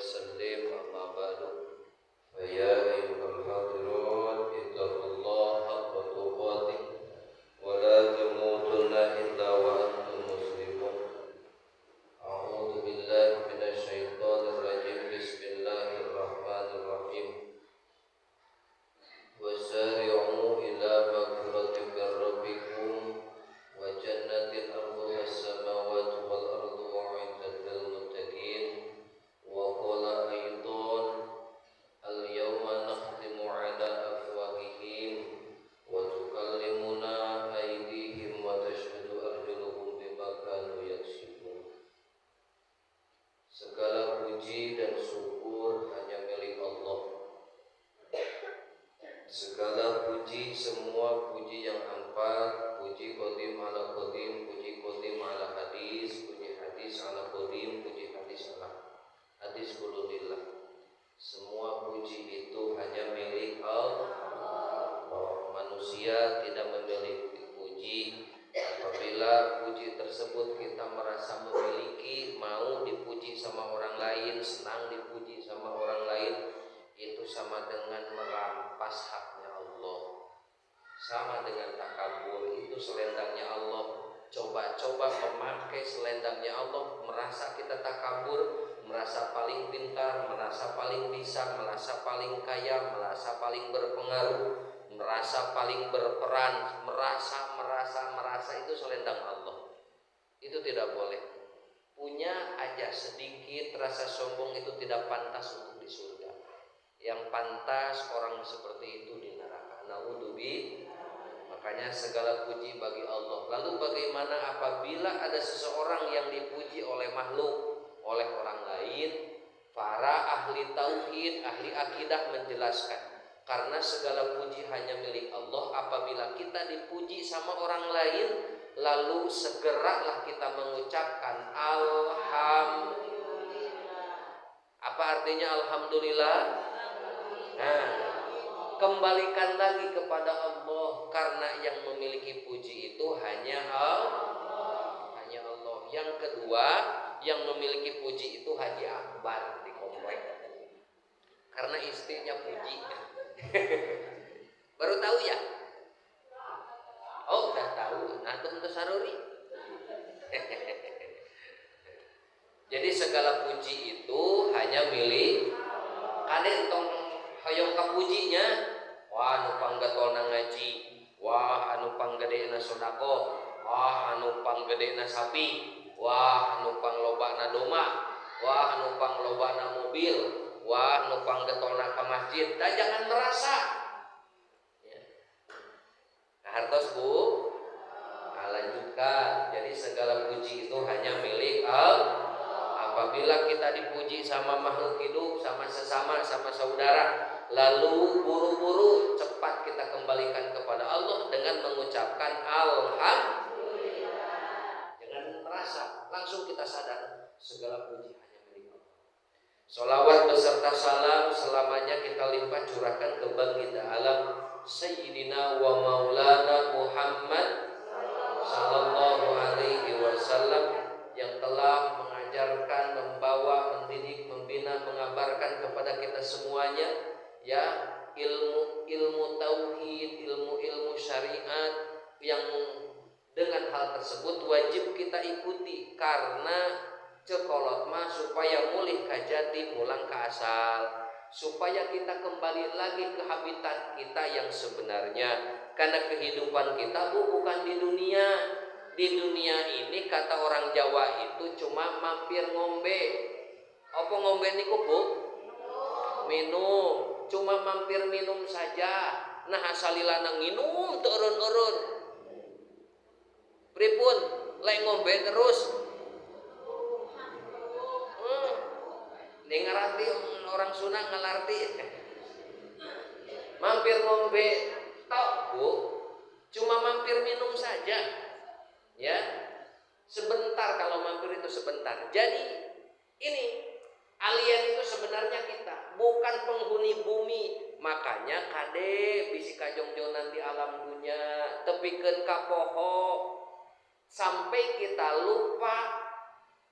وسلم. أما بعد، فيا أيها الحاضرون، اتقوا الله حق تقاته ولا تموتن إلا وأنتم مسلمون. أعوذ بالله من الشيطان الرجيم. بسم الله الرحمن الرحيم. وسارعوا إلى مغفرة من ربكم وجنة أرضها السماوات والأرض أعدت للمتقين. وقال أيضا: اليوم نختم على أفواههم وتكلمنا أيديهم وتشهد أرجلهم بما كانوا يكسبون. Segala puji dan syukur hanya milik Allah. Segala puji, semua puji yang empat, puji kodim ala kodim, puji kodim ala hadis, puji hadis ala kodim, puji hadis ala hadis kululillah. Semua puji itu hanya milik Allah. Manusia tidak memiliki puji. Apabila puji tersebut kita merasa memiliki, mau dipuji sama orang lain, senang dipuji sama orang lain, itu sama dengan merampas haknya Allah. Sama dengan takabur, itu selendangnya Allah. Coba-coba memakai selendangnya Allah, merasa kita takabur, merasa paling pintar, merasa paling bisa, merasa paling kaya, merasa paling berpengaruh, merasa paling berperan, merasa, merasa, merasa itu selendang Allah. Itu tidak boleh. Punya aja sedikit rasa sombong itu tidak pantas untuk di surga. Yang pantas orang seperti itu di neraka. Naudzubillah. Makanya segala puji bagi Allah. Lalu bagaimana apabila ada seseorang yang dipuji oleh makhluk, oleh orang lain? Para ahli tauhid, ahli akidah menjelaskan, karena segala puji hanya milik Allah, apabila kita dipuji sama orang lain, lalu segeralah kita mengucapkan alhamdulillah. Apa artinya alhamdulillah? Nah, kembalikan lagi kepada Allah, karena yang memiliki puji itu hanya Allah. Hanya Allah. Yang kedua, yang memiliki puji itu Haji Akbar di komplek. Karena istrinya puji. Baru tahu ya? Oh, udah tahu. Nah, itu saruri. Jadi segala puji itu hanya milik kalian, tong hoyong kapujinya. Wah, anu panggetolna ngaji, wah, anu panggedena sedekah, wah, anu panggedena sapi, wah, anu panglobana domba, wah, anu panglobana mobil, wah, anu panggetolna ka masjid. Dan jangan merasa ya. Nah, hartos, Bu. Nah, lanjutkan. Jadi segala puji itu hanya milik Allah. Apabila kita dipuji sama makhluk hidup, sama sesama, sama saudara, lalu buru-buru cepat kita kembalikan kepada Allah dengan mengucapkan alhamdulillah. Jangan merasa, langsung kita sadar segala puji hanya milik Allah. Salawat beserta salam selamanya kita limpah curahkan ke baginda alam Sayyidina wa Maulana Muhammad sallallahu alaihi wasallam yang telah mengajarkan, membawa, mendidik, membina, mengabarkan kepada kita semuanya ya ilmu ilmu tauhid, ilmu-ilmu syariat yang dengan hal tersebut wajib kita ikuti, karena cek kolot mah supaya mulih kajati mulang ke asal, supaya kita kembali lagi ke habitat kita yang sebenarnya, karena kehidupan kita, Bu, bukan di dunia. Di dunia ini kata orang Jawa itu cuma mampir ngombe. Apa ngombe niku, Bu? Minum. Cuma mampir minum saja. Nah, asalilana nginum teu eureun-eureun, pripun lek ngombe terus? Ini ngerti orang Sunda, ngelarti. Mampir ngombe tok, Bu, cuma mampir minum saja ya, sebentar. Kalau mampir itu sebentar. Jadi ini alien itu sebenarnya kita bukan penghuni bumi. Makanya kade bisi kajongjonan di alam dunia, tepikeun ka poho sampai kita lupa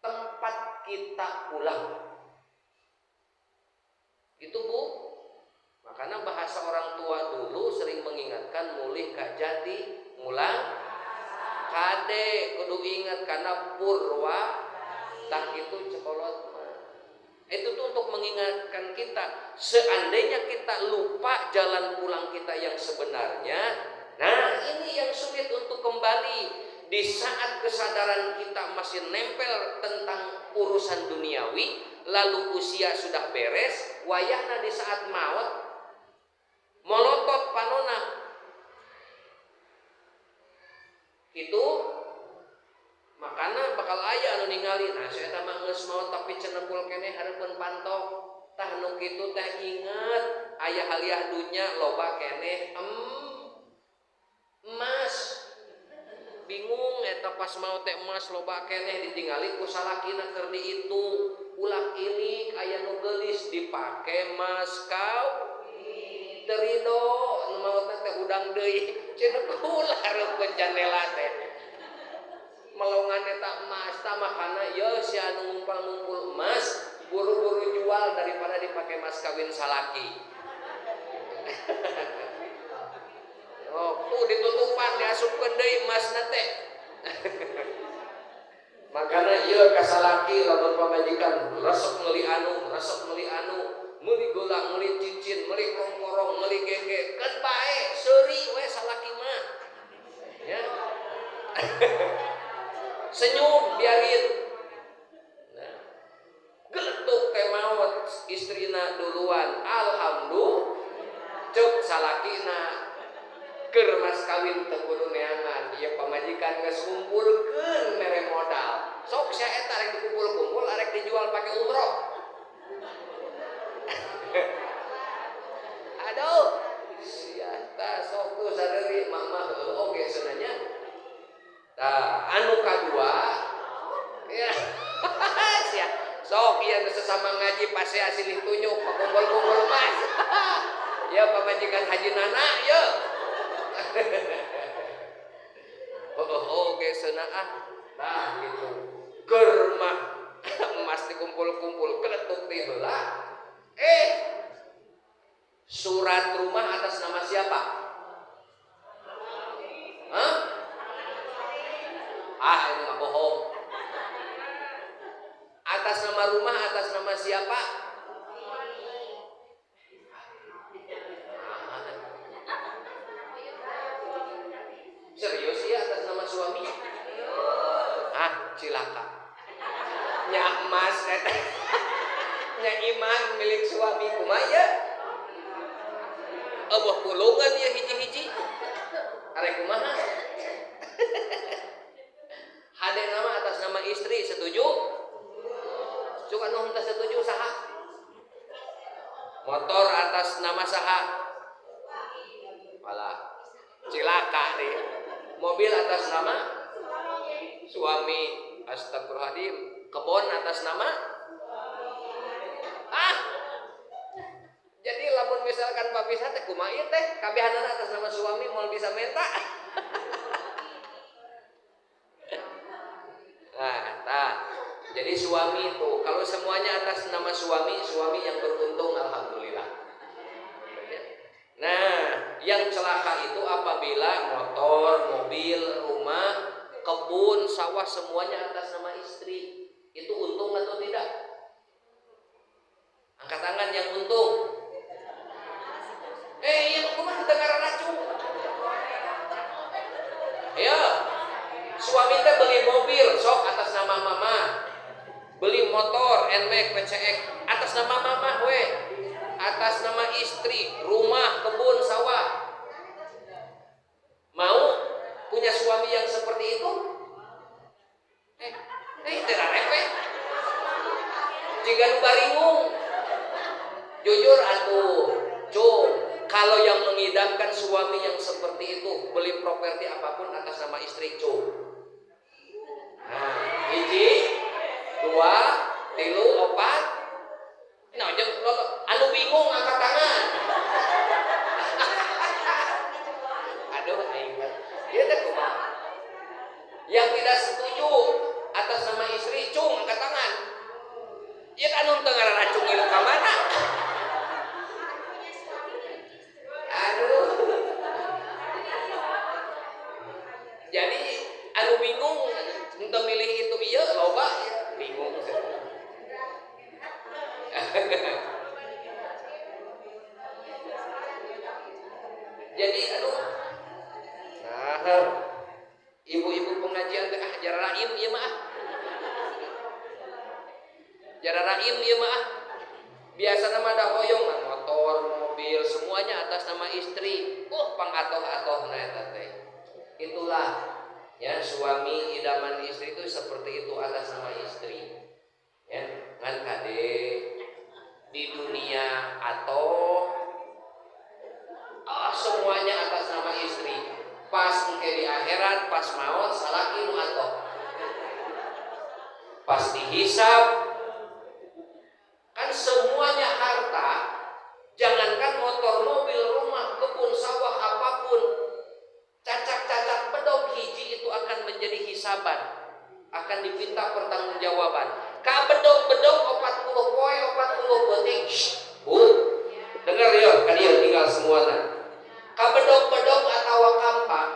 tempat kita pulang. Itu, Bu. Makanya bahasa orang tua dulu sering mengingatkan, mulih ka jati mulang kade, kudu ingat karena purwa tah itu cek kolot mah. Itu tuh untuk mengingatkan kita, seandainya kita lupa jalan pulang kita yang sebenarnya, nah, ini yang sulit untuk kembali. Di saat kesadaran kita masih nempel tentang urusan duniawi, lalu usia sudah beres, wayahna di saat maut, molotot panona. Itu makana bakal aya anu ningali, nah, saya mah geus maot tapi cenekul keneh hareupeun panto. Tah, nu kitu teh inget aya haliah dunya loba keneh emas. Bingung eta pas maot teh, emas loba keneh ditinggali ku salakina keur dihitung, ulak ilik aya nu geulis dipake mas kawin. Teu rido nu maot teh, hudang deui cenekul hareupeun jandela teh melongan eta emas. Tah, makana ye si anu ngumpul-ngumpul emas buru-buru jual daripada dipakai mas kawin salaki. Oh, tuh ditutupan diasupkeun deui emasna teh. Makanya ieu ka salaki, lamun pamajikan resep meuli anu, resep meuli anu, meuli gelang, meuli cincin, meuli kongkorong, meuli gengge, keun bae, seuri we salaki mah. Ya. Senyum biarin. Nah, geletuk teh maot istrina duluan. Alhamdulillah. Cek salakina, keur mas kawin teu kudu neangan, ieu pamajikan geus ngumpulkeun mere modal. Sok sia eta rek dikumpul-kumpul arek dijual pakai umroh. Aduh, sia tah sok tuh sareuri mama heueuh oge cenah. Tah, anu kadua ya, sia sok ieu nu sesama ngaji pasti asilih tunjuk pakumpul-kumpul emas. Ya, pamajikan Haji Nana ya. Oh, oke cenah ah. Nah, gitu. Keur mah emas dikumpul-kumpul keletuk ti heula. Eh, surat rumah atas nama siapa? Hah? Ah, ini mah bohong. Atas nama rumah atas nama siapa? Serius ya atas nama suami? Ah, cilaka. Nya emas eta. Nya imah milik suami kumaha ya? Eueuh pulungan ya hiji-hiji. Arek kumaha? Hade nama atas nama istri, setuju? Suka nu henteu setuju saha? Motor atas nama saha? Malah cilaka nih. Mobil atas nama suami. Astagfirullahaladzim. Kebon atas nama? Ah. Jadi lamun misalkan papisah teh kumaha ieu teh? Kabehanana atas nama suami, moal bisa menta. Nah, tah. Jadi suami itu kalau semuanya atas nama suami, suami yang beruntung, alhamdulillah. Nah, yang celaka itu apabila motor, mobil, rumah, kebun, sawah semuanya atas nama istri. Itu untung atau tidak? Angkat tangan yang untung. Eh, iya kumaha teu ngararacung? Ayo. Suami teh beli mobil sok atas nama mama. Beli motor NMAX, PCX atas nama mama we. Atas nama istri, rumah, kebun, sawah. Mau punya suami yang seperti itu? Eh, eh teu repe. Jiga nu baringung. Jujur atuh, cung, kalau yang mengidamkan suami yang seperti itu, beli properti apapun atas nama istri, cung. Nah, hiji, dua, tilu, opat. Nah, jeung anu bingung angkat tangan. Aduh, aing mah. Ieu teh kumaha? Yang tidak setuju atas nama istri, cung, angkat tangan. Ieu anu teu ngararacung ngilu ka mana? Jararaim ieu mah ah. Biasana mah da hoyong mah motor, mobil, semuanya atas nama istri. Oh, pangatoh-atohna eta teh. Itulah ya suami idaman istri itu seperti itu atas nama istri. Ya, ngan kade di dunia atau semuanya atas nama istri. Pas engke di akhirat, pas maot salaki nu atoh. Pas dihisab kan semuanya harta, jangankan motor, mobil, rumah, kebun, sawah, apapun, cacak-cacak bedog hiji itu akan menjadi hisaban, akan dipinta pertanggungjawaban. Ka bedog-bedog 40 poe, 40 peuting. Bu, dengar ya, kan ieu tinggal semuanya. Ka bedog-bedog atawa kampak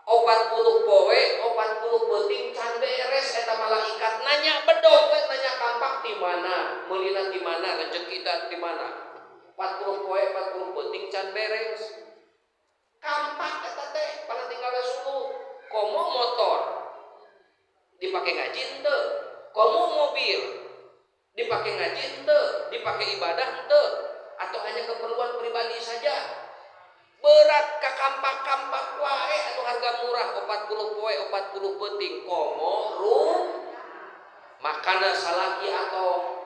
40 poe, 40 peuting can beres eta malaikat nanya bedog we, nanya kampak di mana, meulina di mana, rezeki di mana. 40 poe, 40 peuting can beres. Kampak eta teh pada tinggal suluh. Komo motor dipakai ngaji henteu, komo mobil dipakai ngaji henteu, dipakai ibadah henteu, atau hanya keperluan pribadi saja. Berat ka kampak-kampak wae anu harga murah 40 poe 40 peuting komo rum makana salaki atau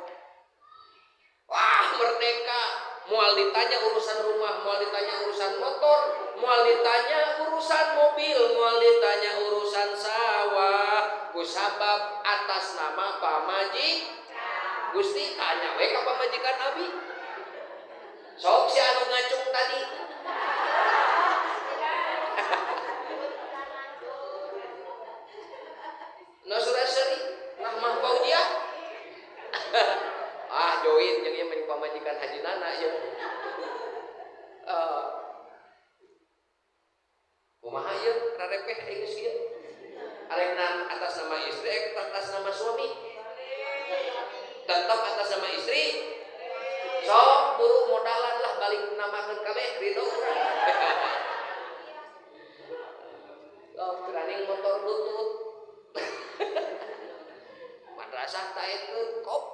wah merdeka, moal ditanya urusan rumah, moal ditanya urusan motor, moal ditanya urusan mobil, moal ditanya urusan sawah, kusabab atas nama pamajikan. Gusti tanya we ka pamajikan abi. Sok si anu ngacung tadi. No suraseri rahmah faujiah. Ah join jeung ieu mah pamajikan Haji Nana ieu. Kumaha ieu rarepeh aing geus ieu. Arek atas nama istri, atas nama suami. Tetap atas nama istri. Sok buru modalan lah balik namakeun kabeh ridho urang. Sok teraning motor butut. Madrasah taekeun kop.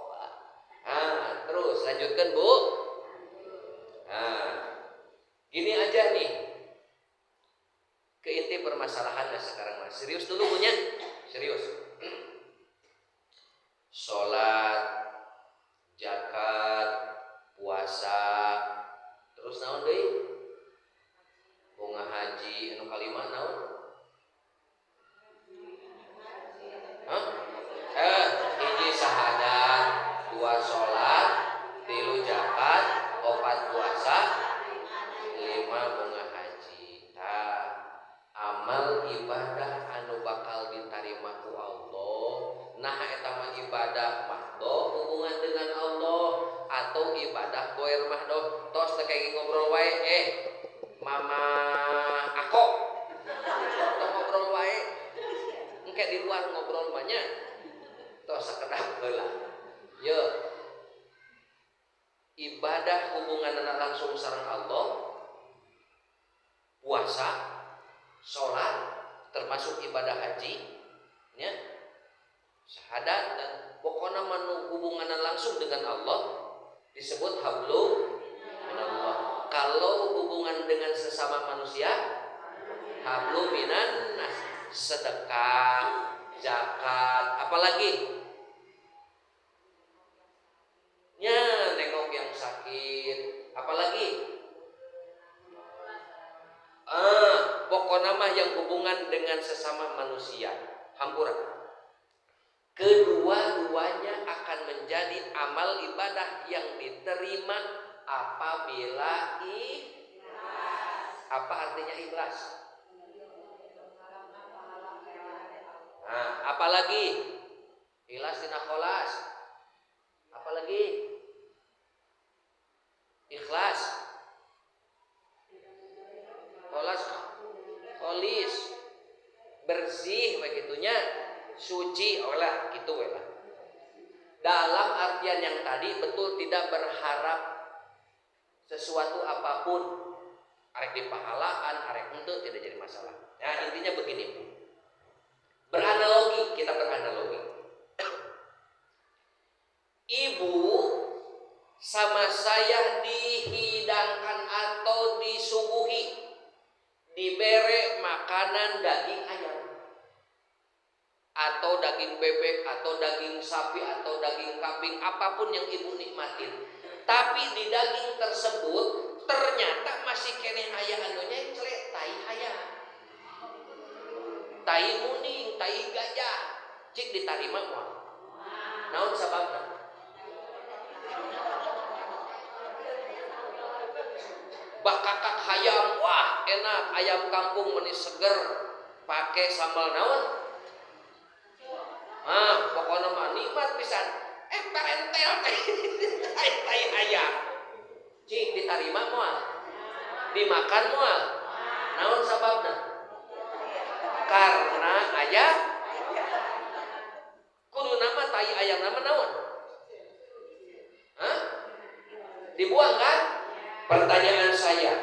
Nah, terus lanjutkan Bu. Nah, gini aja nih. Ke inti permasalahannya sekarang Mas. Serius dulu punya? Serius. Salat, zakat, puasa, terus naon deui? Bunga haji anu kalima naon? Hah? Hiji syahadat, 2 salat, 3 zakat, 4 puasa, 5 bunga haji. Tah, amal ibadah anu bakal ditarima ku Allah, nah eta mah ibadah mahdoh hubungan dengan Allah atau ibadah goer mahdoh. Tos teh kayak ngobrol wae, mama ako tong ngobrol wae, engke di luar ngobrol banyak, tos sakedap heula. Ye, ibadah hubunganna langsung sareng Allah, puasa, sholat, termasuk ibadah haji, ya, syahadat dan pokoknya manu hubunganna langsung dengan Allah disebut hablum minallah. Kalau hubungan dengan sesama manusia, hablum minan nas, sedekah, zakat, apalagi nya nengok yang sakit, apalagi pokoknya mah yang hubungan dengan sesama manusia, hampura. Kedua-duanya akan menjadi amal ibadah yang diterima apabila ikhlas. Apa artinya ikhlas? Nah, apalagi ikhlas tina kholas. Apalagi ikhlas, kholas, kholis, bersih begitunya, suci olah gitu lah. Dalam artian yang tadi betul tidak berharap sesuatu apapun, arek di pahalaan, arek untuk tidak jadi masalah. Nah, intinya begini Bu. Beranalogi, kita beranalogi. Ibu Ibu sama saya dihidangkan atau disuguhi, dibere makanan daging ayam atau daging bebek atau daging sapi atau daging kambing, apapun yang ibu nikmatin. Tapi di daging tersebut ternyata masih keneh aya anu nyenclek, tai hayam, tai muning, tai gajah. Cik ditarima moal? Naon sababna? Bakakak hayam, wah enak, ayam kampung meni seger, pakai sambal naon? Ah, pokoknya mah nikmat pisan. Parentel tai tai ayam. Cik ditarima moal? Dimakan moal? Naon sababna? Karena ayam kudu nama tai ayam nama naon? Hah? Dibuang kan? Pertanyaan saya,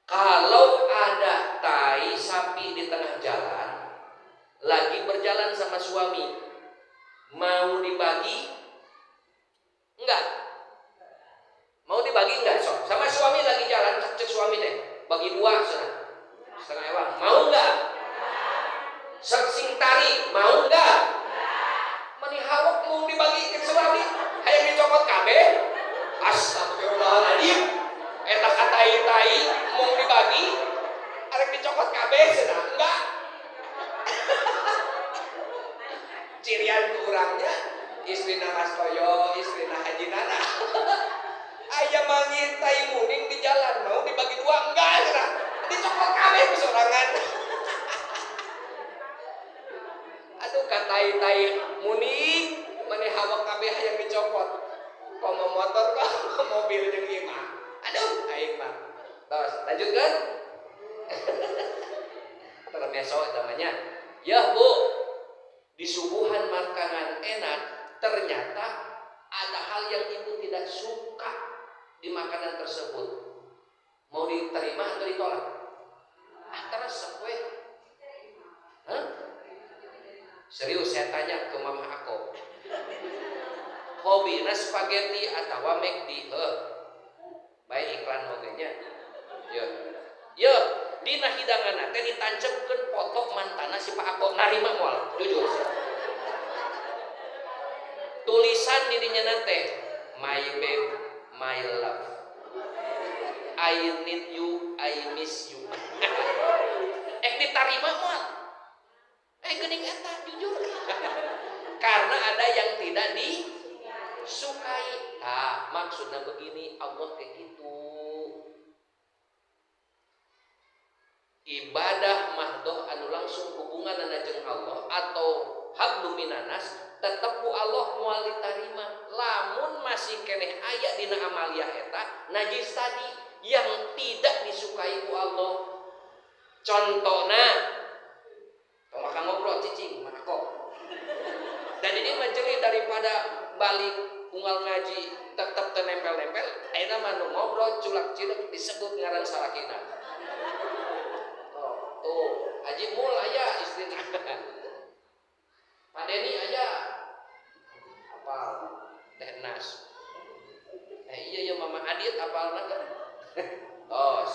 kalau ada tai sapi di tengah jalan, lagi berjalan sama suami, mau dibagi? Enggak. Mau dibagi enggak? So, sama suami lagi jalan, cek suami deh, bagi dua sudah, setengah ewang. Mau enggak? Sing tarik, mau enggak? Meni hawak mau dibagi ke suami, hayang dicopot kabeh. Astagfirullahaladzim, eta katai-tai mau dibagi, arek dicokot kabeh cenah, enggak. Cirian kurangnya istrina Mas Toyo, istrina Haji Nana. Aya mangin tai muning di jalan, mau dibagi dua enggak cenah. Dicokot kabeh ku sorangan. Aduh katai-tai muning, meni hawak kabeh hayang dicokot. Komo motor kok mobil jeung imah. Aduh, aing mah. Terus lanjutkan. Termeso namanya. Ya, Bu. Di suguhan makanan enak, ternyata ada hal yang ibu tidak suka di makanan tersebut. Mau diterima atau ditolak? Ah, terus we. Hah? Serius saya tanya ke mama aku. Hobina spaghetti atau McD, heuh. Baik iklan oge nya. Yeuh. Yeuh, dina hidanganna teh ditancepkeun foto mantana si Pak Ako, narima moal, jujur. Tulisan di dinya teh, my babe, my love. I need you, I miss you. Ditarima moal. Geuning eta jujur. Karena ada yang tidak disukai. Nah, maksudnya begini, Allah kayak gitu. Ibadah mahdoh anu langsung hubungan jeung Allah atau hablum minanas tetep ku Allah moal ditarima lamun masih keneh aya dina amaliyah eta najis tadi yang tidak disukai ku Allah. Contohna tong makan ngobrol cicing mah kok. Dan ini mah jeli daripada balik unggal ngaji tetep tenempel-nempel ayeuna mah nu ngobrol culak cilek disebut ngaran salakina. Oh, tuh Haji Mul aya istrina. Pak Deni aya apal Teh Nas. Iya ya Mama Adit apalna kan. Tos.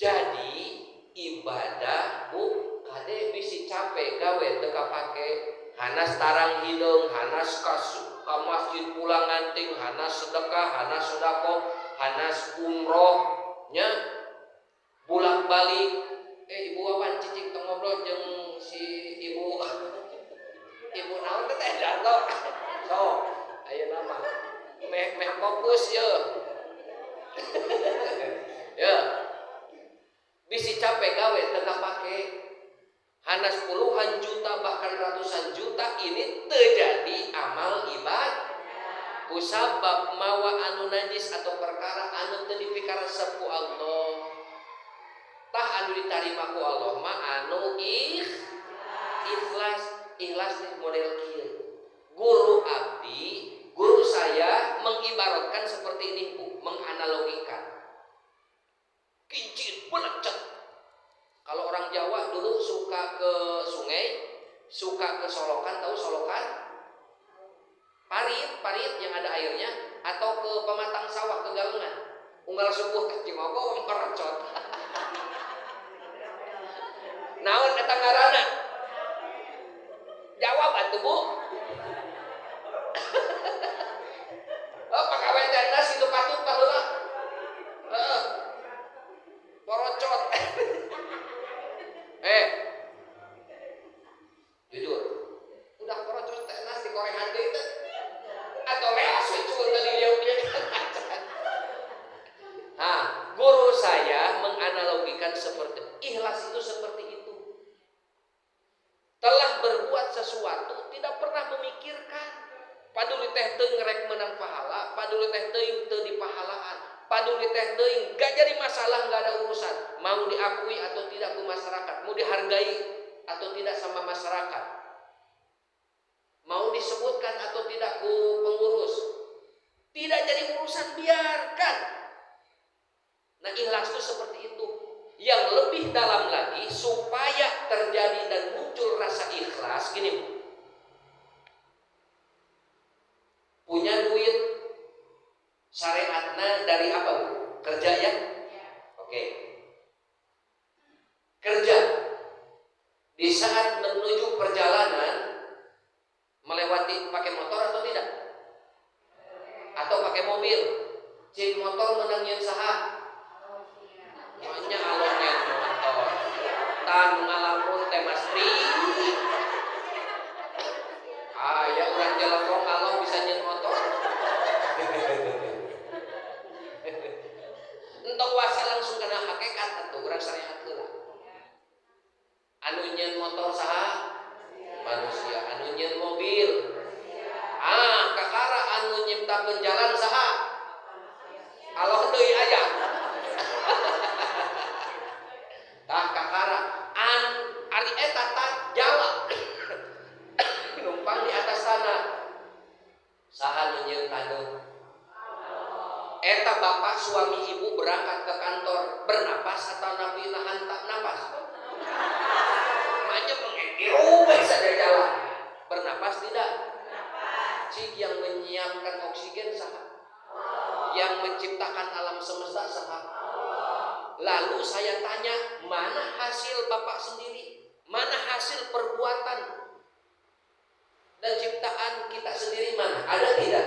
Jadi ibadah bu kade bisi capek gawe teu kapake, hanas tarang hideung, hanas ka masjid pulang nganting, hanas sedekah, hanas sedekah, hanas umroh nya bolak-balik. Ibu Wawan cicing tong ngobrol jeung si ibu. Ibu naon teh teh Darto. So, ayeuna mah meh meh fokus ye. Ya. Bisi capek gawe teu kapake. Hanas puluhan juta bahkan ratusan juta ini terjadi amal ibadah. Kusabab mawa anu najis atau perkara anu teu dipikaresep ku Allah. Tah anu ditarima ku Allah mah anu ikhlas. Ikhlas nih model kieu. Guru abdi, guru saya mengibaratkan seperti ini Bu, menganalogikan. Kincir belecet. Kalau orang Jawa dulu suka ke sungai, suka ke solokan, tahu solokan? Parit yang ada airnya atau ke pematang sawah, ke galengan. Unggal subuh ke Cimago mercot. Naon eta ngaranna? Jawab atuh Bu. Oh, pagawe tenas itu patut baheula. Heeh. Porocot. Jujur. Udah porocot tenas di korehan deui teh. Atau leas we cul tadi dia kan acan. Nah, guru saya menganalogikan seperti ikhlas itu seperti itu. Telah berbuat sesuatu tidak pernah memikirkan. Paduli teh teuing rek menang pahala, paduli teh teuing teu dipahalaan, paduli teh teuing gak jadi masalah, gak ada urusan. Mau diakui atau tidak ke masyarakat, mau dihargai atau tidak sama masyarakat, mau disebutkan atau tidak ku pengurus, tidak jadi urusan, biarkan. Nah, ikhlas itu seperti itu. Yang lebih dalam lagi supaya terjadi dan muncul rasa ikhlas, gini Bu. Punya duit syariatna dari apa Bu? Kerja ya? Oke. Kerja. Di saat menuju perjalanan melewati pakai motor atau tidak? Atau pakai mobil? Cik motor menangin saha? Nya alonnya motor. Tan ngalamun teh Mas Tri. Ah ya urang jelekong Allah bisa nyen motor. Entong wasa langsung kena hakikat atuh urang syariat heula. Anu nyen motor saha? Manusia. Anu nyen mobil. Ah, kakara anu nyiptakeun jalan saha? Allah deui aya. Tah kakara an ari eta tah jalan numpang di atas tanah. Saha nu nyieun taneuh? Eta bapak suami ibu berangkat ke kantor bernapas atau napi nahan tak napas? Makanya mengiru saja jalan. Bernapas tidak? Cik yang menyiapkan oksigen saha? Yang menciptakan alam semesta saha? Lalu saya tanya, mana hasil bapak sendiri? Mana hasil perbuatan dan ciptaan kita sendiri mana? Ada tidak?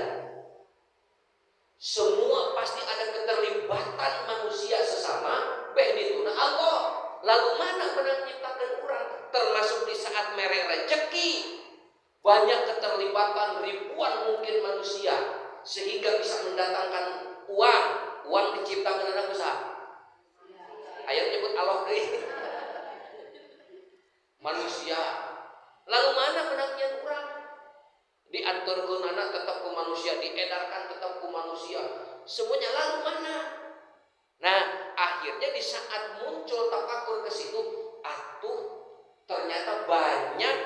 Semua pasti ada keterlibatan manusia sesama beh dituna Allah. Lalu mana menang nyiptakan orang? Termasuk di saat mere rejeki banyak keterlibatan ribuan mungkin manusia sehingga bisa mendatangkan uang. Uang diciptakan anak usaha. Ayat nyebut Allah deui. Manusia. Lalu mana menangnya orang? Diantarkeunana tetap ku manusia, diedarkan tetap ku manusia. Semuanya lalu mana? Nah, akhirnya di saat muncul tafakur ke situ, atuh ternyata banyak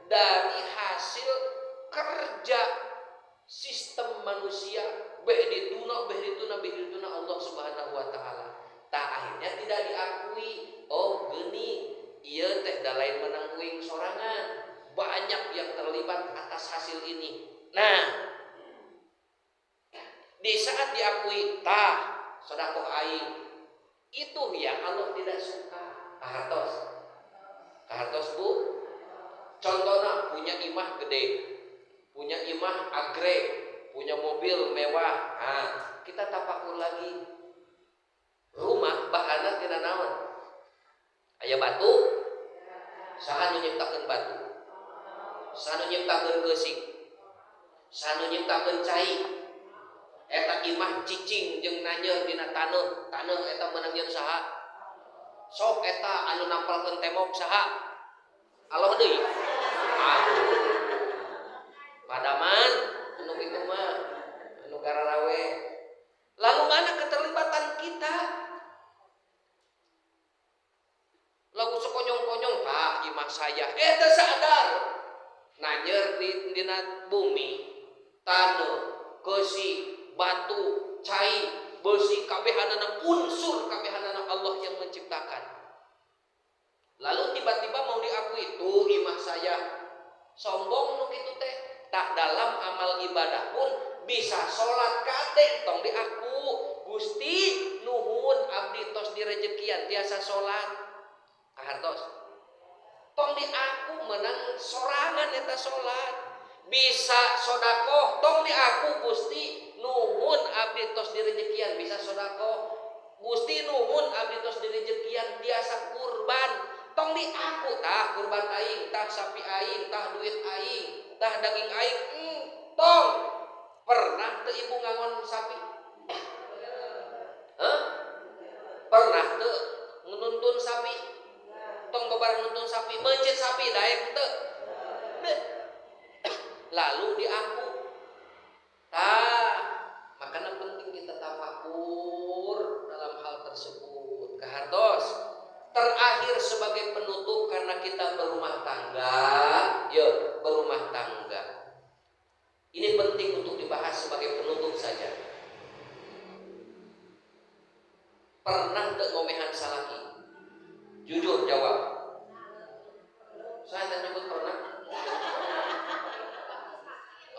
dari hasil kerja sistem manusia beh dituna beh dituna beh dituna Allah Subhanahu wa taala. Tak akhirnya tidak diakui. Oh, geni ieu teh da lain menang uing sorangan. Banyak yang terlibat atas hasil ini. Nah, di saat diakui tah sedekah aing, itu yang Allah tidak suka. Kahartos. Kahartos Bu. Contohnya punya imah gede, punya imah agre, punya mobil mewah. Nah, kita tapakur lagi. Rumah bahanna tina naon? Aya batu. Saha nu nyiptakeun batu? Saha nu nyiptakeun geusik? Saha nu nyiptakeun cai? Eta imah cicing jeung nanyeun dina taneuh. Taneuh eta meunang jeung saha? Sok eta anu nampalkeun tembok saha? Allah deui. Aduh. Padaman anu kitu mah, anu gararawe. Lalu mana keterlibatan kita? Lalu sekonyong-konyong, ah imah saya, teu sadar. Nanyer di dina bumi, taneuh, keusi, batu, cai, besi, kabehanana unsur kabehanana Allah yang menciptakan. Lalu tiba-tiba mau diakui, tuh imah saya. Sombong nu kitu teh. Tak dalam amal ibadah pun Bisa salat kade tong diaku. Gusti nuhun abdi tos direjekian tiasa salat. Kahartos. Tong diaku menang sorangan eta salat. Bisa sodakoh tong diaku Gusti nuhun abdi tos direjekian bisa sodakoh. Gusti nuhun abdi tos direjekian tiasa kurban. Tong diaku tah kurban aing, tah sapi aing, tah duit aing, tah daging aing. Tong. Pernah teu ibu ngangon sapi? Hah? Pernah teu nuntun sapi? Tong babarang nuntun sapi, meuncit sapi daek teu? Lalu diaku. Tah, makanya penting kita tafakur dalam hal tersebut. Kahartos. Terakhir sebagai penutup karena kita berumah tangga, ya berumah tangga. Ini penting untuk dibahas sebagai penutup saja. Pernah teu ngomehan salaki? Jujur jawab. Saya tak nyebut pernah.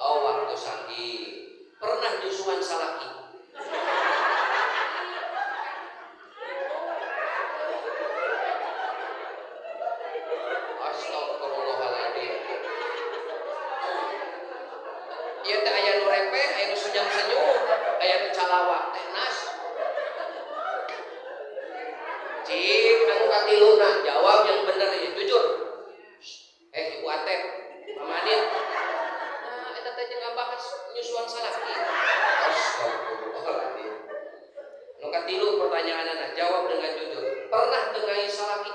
Oh, waktu sakit. Pernah nyusuan salaki? Astagfirullahaladzim. Ieu teh aya nu repeh, aya nu senyum-senyum, aya nu calawak teh nas. Cik, anu katiluna, jawab yang bener ya, jujur. Ibu Atep, Mama Adit. Nah, eta teh jeung ngabahas nyusuan salaki. Astagfirullahaladzim. Anu katilu pertanyaanana, jawab dengan jujur. Pernah teu ngais salaki?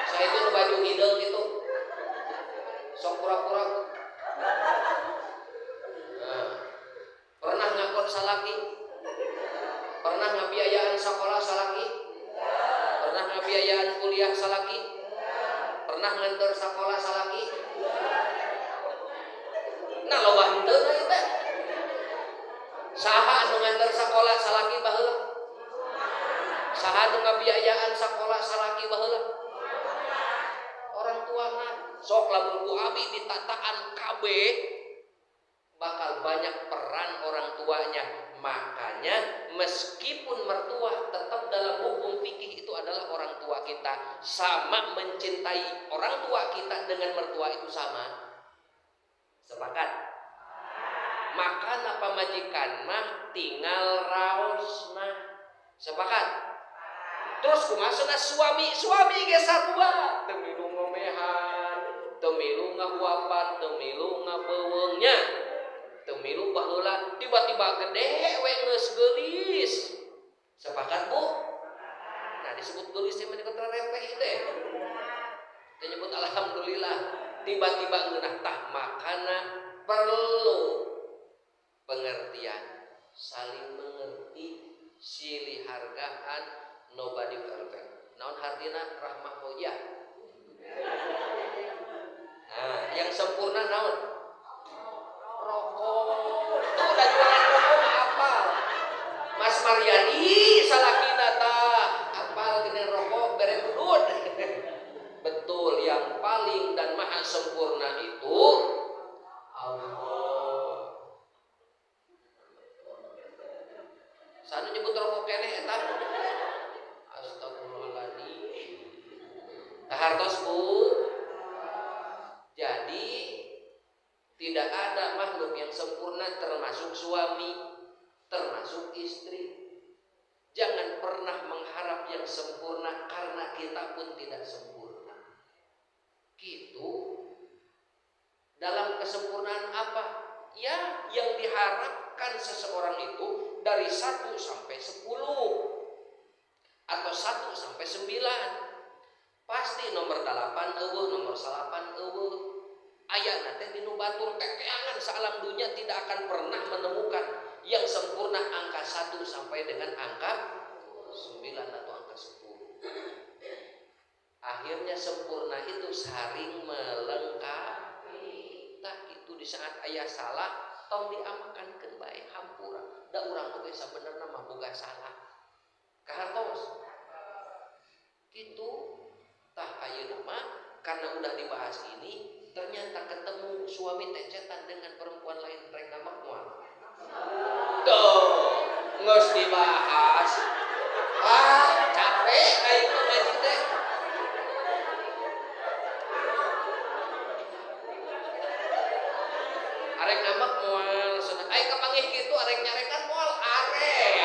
Saya itu nu baju hideung gitu. Sok pura-pura. Nah, pernah ngakon salaki? Pernah ngabiayaan sekolah salaki? Pernah ngabiayaan kuliah salaki? Pernah nganter sekolah salaki? Nah, loba henteu ieu teh. Saha anu nganter sekolah salaki baheula? Saha anu ngabiayaan sekolah salaki baheula? Orang tua mah sok lamun ku abi ditataan kabeh bakal banyak peran orang tuanya. Makanya meskipun mertua tetap dalam hukum fikih itu adalah orang tua kita. Sama mencintai orang tua kita dengan mertua itu sama. Sepakat? Makana pamajikan mah tinggal raosna. Sepakat? Terus kumaha suami, suami ge sarua teu milu ngomehan, teu milu ngahuapan, teu milu ngabeuweungnya. Teu milu baheula tiba-tiba gede we geus geulis. Sepakat, Bu? Nah, disebut geulis teh meni repeh teh. Teh nyebut alhamdulillah, tiba-tiba ngeunah tah makana perlu pengertian, saling mengerti, silih hargaan, nobody perfect. Naon hartina rahmah hojah. Nah, yang sempurna naon? Rokok. Tuh udah jualan rokok mah apal. Mas Mariani salakina tah apal geuning rokok bere udud. Betul, yang paling dan maha sempurna itu Allah. Sana nyebut rokok keneh eta. Astagfirullahaladzim. Hartos, Bu. Jadi tidak ada makhluk yang sempurna termasuk suami, termasuk istri. Jangan pernah mengharap yang sempurna karena kita pun tidak sempurna. Gitu. Dalam kesempurnaan apa? Ya, yang diharapkan seseorang itu dari 1 sampai 10 atau 1 sampai 9. Pasti nomor 8 eueuh, nomor 9 eueuh. Ayana teh dinu batur teteangan saalam dunia tidak akan pernah menemukan yang sempurna angka 1 sampai dengan angka 9 atau angka 10. Akhirnya sempurna itu saling melengkapi. Tah itu di saat ayah salah tong diamakankeun bae hampura. Da urang oge sabenerna mah boga salah. Kahartos. Kitu tah ayeuna mah Karena udah dibahas ini, ternyata ketemu suami tecetan dengan perempuan lain, rek ngambek moal. Tuh, geus dibahas. Ah, capek aing mah ngaji teh. Arek ngambek moal cenah. Aing kapanggih kitu arek nyarekan moal arek.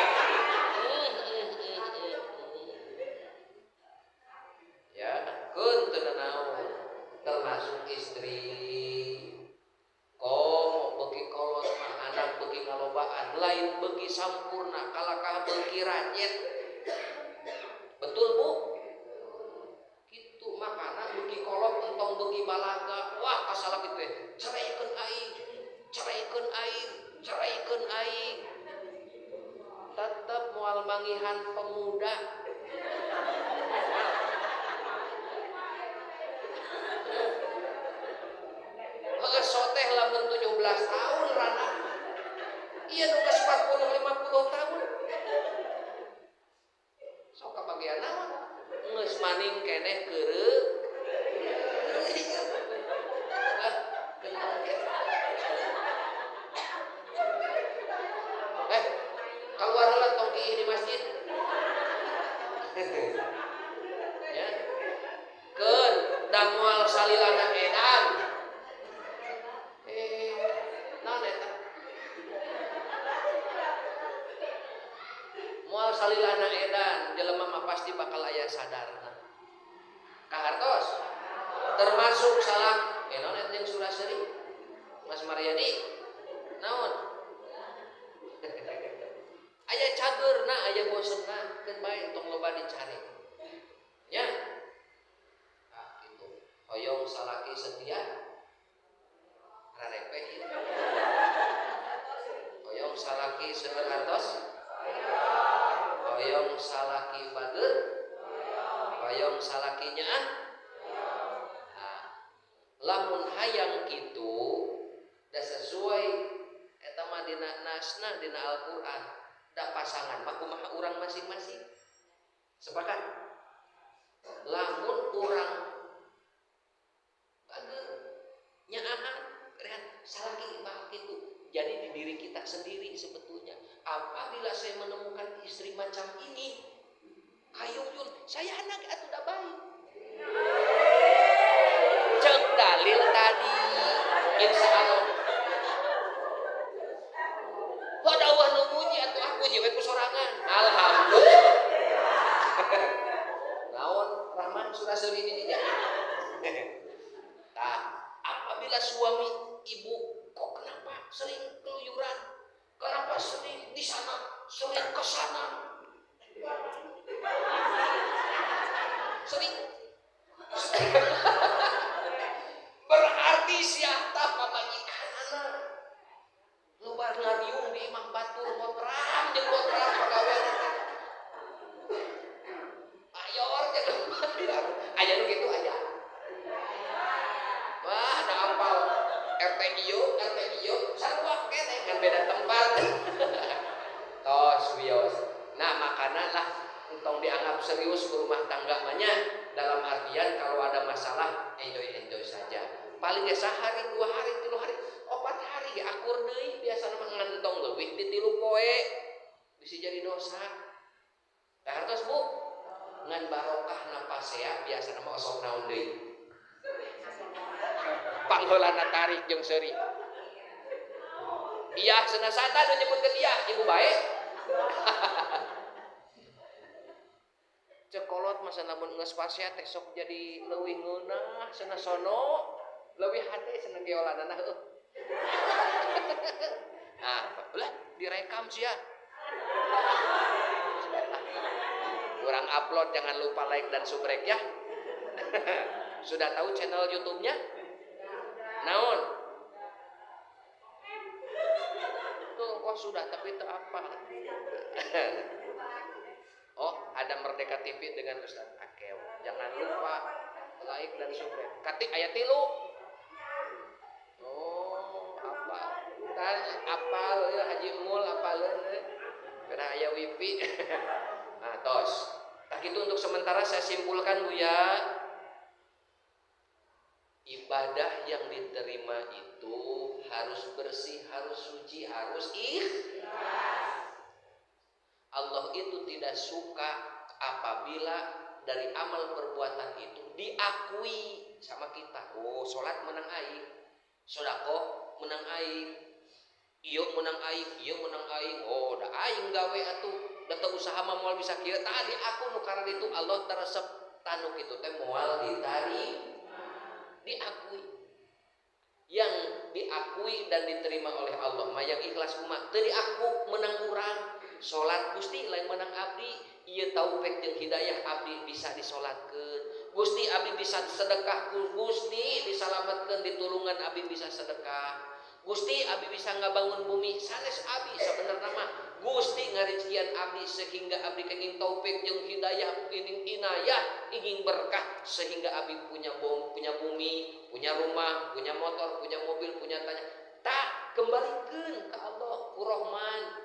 Ya, keun teu nanaon. Termasuk istri. Komo beuki kolot mah anak beuki ngalobaan, lain beuki sampurna kalakah beuki ranyet. Betul Bu? Kitu makana beuki kolot entong beuki balaga. Wah, kasalaki teh ceraikeun aing, ceraikeun aing, ceraikeun aing. Tetep moal mangihan pemuda. Heeh, soteh lamun 17 tahun rana. Iya nu geus 40 50 tahun. Sok kabagian naon? Geus maning keneh keureuh. Ah, keluar heula tong kiih di masjid. Ya. Keun da moal salilana edan. Naon eta? Moal salilana edan, jelema mah pasti bakal aya sadarna. Kahartos termasuk salah naon eta jeung Suraseri? Mas Maryadi naon? Aya cageurna, aya bosenna, keun bae tong loba dicari. Nya. Ah kitu. Hoyong salaki setia rarepeh ieu. Hoyong salaki seueur hartos? Hoyong salaki bageur? Hoyong salaki nyaah? Nah, lamun hayang kitu da sesuai eta mah dina nasna dina Al-Qur'an, da pasangan mah kumaha urang masing-masing. Sepakat? Lamun urang bageur nyaahan rehat salaki mah kitu. Jadi di diri kita sendiri sebetulnya. Apabila saya menemukan istri macam ini, kayuyun, saya anak atuh da baik. Cek dalil tadi, insya Allah. Wadah wah nu muji atuh aku muji we ku sorangan. Alhamdulillah. Naon Rahman Suraseri ini nya. Tah, apabila suami ibu kok kenapa sering keluyuran? Kenapa sering di sana, sering ke sana? Sering. Berarti siapa pamajikanana? Loba ngariung di imah batur kontrak jeung kontrak pagawean teh. Ayor jeung aya nu kitu aya. Wah, ada apal RT ieu, RT ieu sarua keneh ngan beda tempat. Tos wios. Nah, makana lah entong dianggap serius berumah tangga mah nya, dalam artian kalau ada masalah enjoy-enjoy saja. Paling ya sehari, 2 hari, 3 hari, 4 hari ya akur deui, biasana mah ngantong leuwih ti 3 poe. Bisa jadi dosa. Teh hartos Bu, ngan barokah napasea biasana mah osok naon deui. Pangheulana tarik jeung seuri. Iya cenah sata nu nyebutkeun iya, ibu bae. Cekolot masa lamun geus pasea teh sok jadi leuwih ngeunah cenah sono, leuwih hade cenah geolanana heueuh. Ah, ulah direkam sia. Kurang upload jangan lupa like dan subrek ya. Sudah tahu channel YouTube-nya? Naon? Tuh, oh sudah tapi itu apa? Oh, ada Merdeka TV dengan Ustaz Akew. Jangan lupa like dan subscribe. Katik ayat 3. Oh, apa? Tan apal ya Haji Mul apaleun karena aya wifi. Nah, tos. Tak itu untuk sementara saya simpulkan Bu ya. Ibadah yang diterima itu harus bersih, harus suci, harus ikhlas. Allah itu tidak suka apabila dari amal perbuatan itu diakui sama kita. Oh, sholat menang aing, sodakoh menang aing, iyo menang aing, iyo menang aing. Oh, da aing gawe atuh, da teu usaha mah moal bisa kieu. Tadi aku nu karena itu Allah teresep tanuk itu teh moal ditarik, diakui. Yang diakui dan diterima oleh Allah mah yang ikhlas kumaha? Teu diaku menang urang. Salat Gusti lain menang abdi, ieu taufik jeung hidayah abdi bisa disolatkeun. Gusti abdi bisa sedekah, Gusti disalametkeun ditulungan abdi bisa sedekah. Gusti abdi bisa ngabangun bumi sanes abdi sabenerna mah Gusti ngarizkian abdi sehingga abdi kenging taufik jeung hidayah ingin inayah ingin berkah sehingga abdi punya bom, punya bumi, punya rumah, punya motor, punya mobil, punya tanah. Tak kembalikan ke Allah ku Rahman.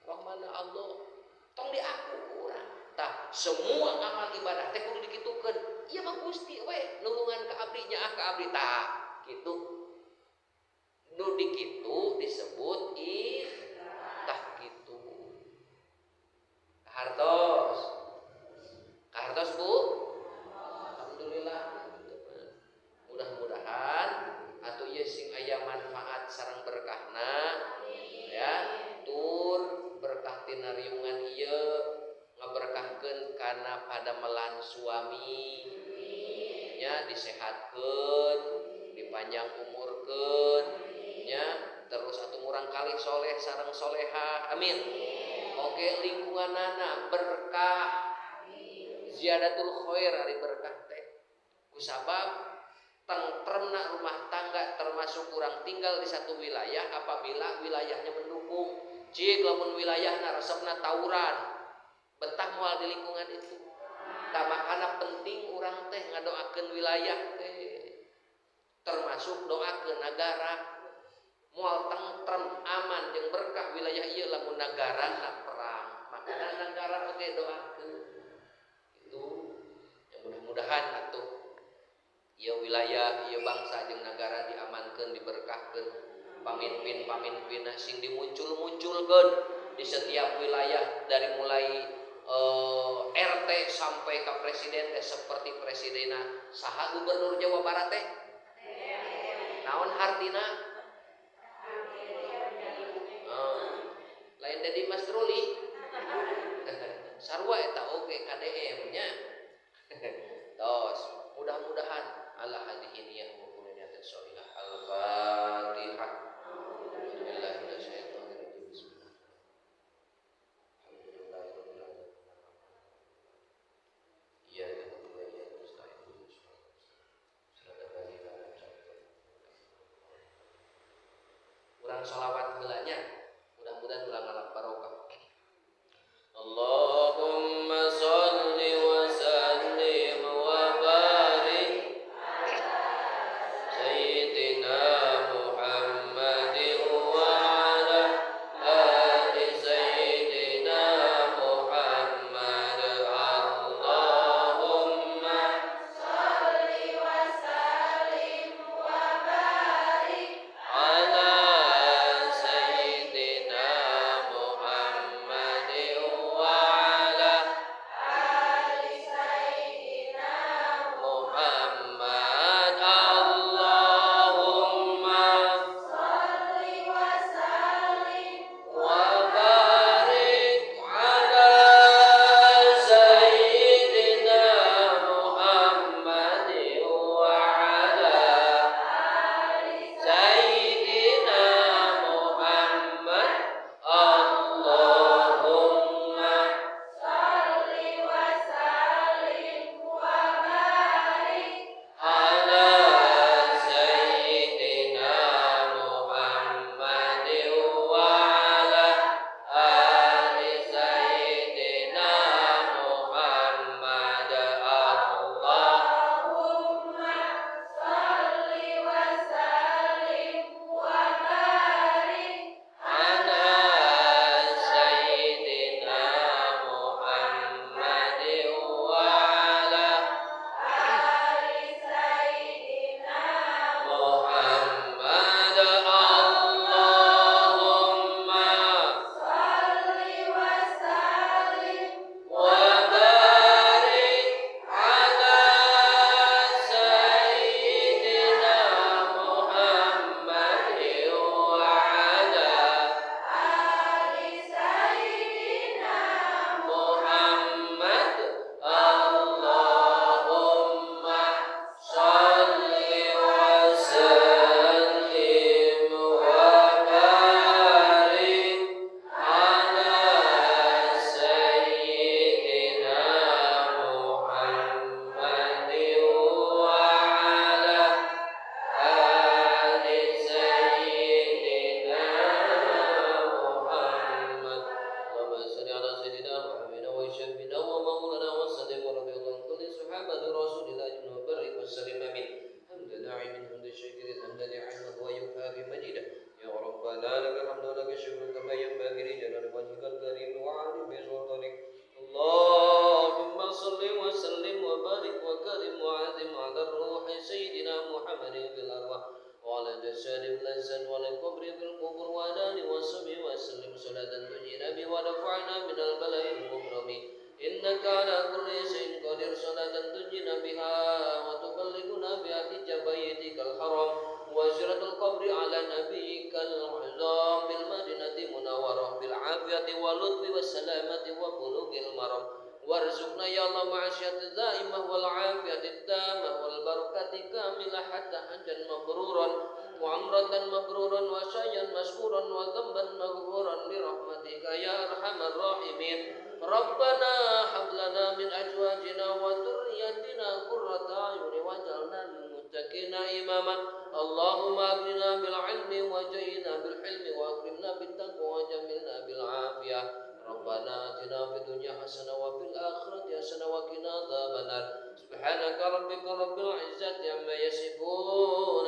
Rahman Allah tong diaku urang. Tah semua amal ibadah teh kudu dikitukeun. Ieu mah Gusti we nulungan ka abdi nya ah ka abdi tah kitu. Nu dikitu disebut tah kitu. Kahartos. Kahartos Bu? Alhamdulillah. Mudah-mudahan atuh ieu sing aya manfaat sareng berkahna ya. Tur berkah tina riungan ieu ngaberkahkeun kana padamelan suami nya, disehatkeun, dipanjang umurkeun nya, terus atuh murang kali soleh sareng solehah, amin. Oke, lingkunganana berkah, ziyadatul khair ari berkah teh kusabab tengtremna rumah tangga termasuk kurang tinggal di satu wilayah apabila wilayahnya mendukung. Cik lamun wilayahna resepna tawuran betah moal di lingkungan itu. Tah makana penting urang teh ngadoakeun wilayah teh, termasuk doakeun nagara moal tentrem aman jeung berkah wilayah ieu lamun nagarana perang. Makana nagara oge doakeun itu ya, mudah-mudahan atuh ieu wilayah ieu bangsa jeung nagara diamankeun, diberkahkeun, pamimpin-pamimpinna sing dimuncul-munculkeun di setiap wilayah dari mulai RT sampai ke presiden teh seperti presidena. Saha gubernur Jawa Barat teh? Naon hartina? Lain Dedi Mas Ruli. Sarua eta oge KDM nya. Tos, mudah-mudahan ala hadhihi niyah wa kulli niyatin sholihah. Al-Fatihah. Bismillahirrahmanirrahim. Bismillah. Alhamdulillahirabbil alamin. Iyyaka na'budu wa iyyaka nasta'in. Shiratal ladzina an'amta 'alaihim. Urang sholawat heula nya. Mudah-mudahan urang ngalap barokah. Allahumma sholli wa sallim wa barik Sayyidina Muhammadin wa ala ali Sayyidina Muhammad. Allahumma sholli wa sallim wa barik ala الشكر كما ينبغي لجلال وجهك الكريم وعظيم سلطانك. اللهم صل وسلم وبارك وكرم وعظم على الروح سيدنا محمد في الأرواح وعلى جسد الأجساد وعلى القبر في القبور وعلى آله وصحبه وسلم صلاة تنجينا بها ورفعنا من البلاء المبرم إنك على كل شيء قدير. صلاة تنجينا بها وتبلغنا بها حج بيتك الحرام وزيارة القبر على نبيك العظام بالمدينة المنورة بالعافية واللطف والسلامة وبلوغ المرام. وارزقنا يا الله معاشية الدائمة والعافية التامة والبركة كاملة حتى حجا مبرورا وعمرة مبرورا وسعيا مشكورا وذنبا مغفورا برحمتك يا أرحم الراحمين. ربنا هب لنا من أزواجنا وذرياتنا قرة أعين واجعلنا للمتقين إماما. اللهم أغننا بالعلم وزينا بالحلم وأكرمنا بالتقوى وجملنا بالعافية. ربنا آتنا في الدنيا حسنة وفي الآخرة حسنة وقنا عذاب النار. سبحانك ربك رب العزة عما يصفون.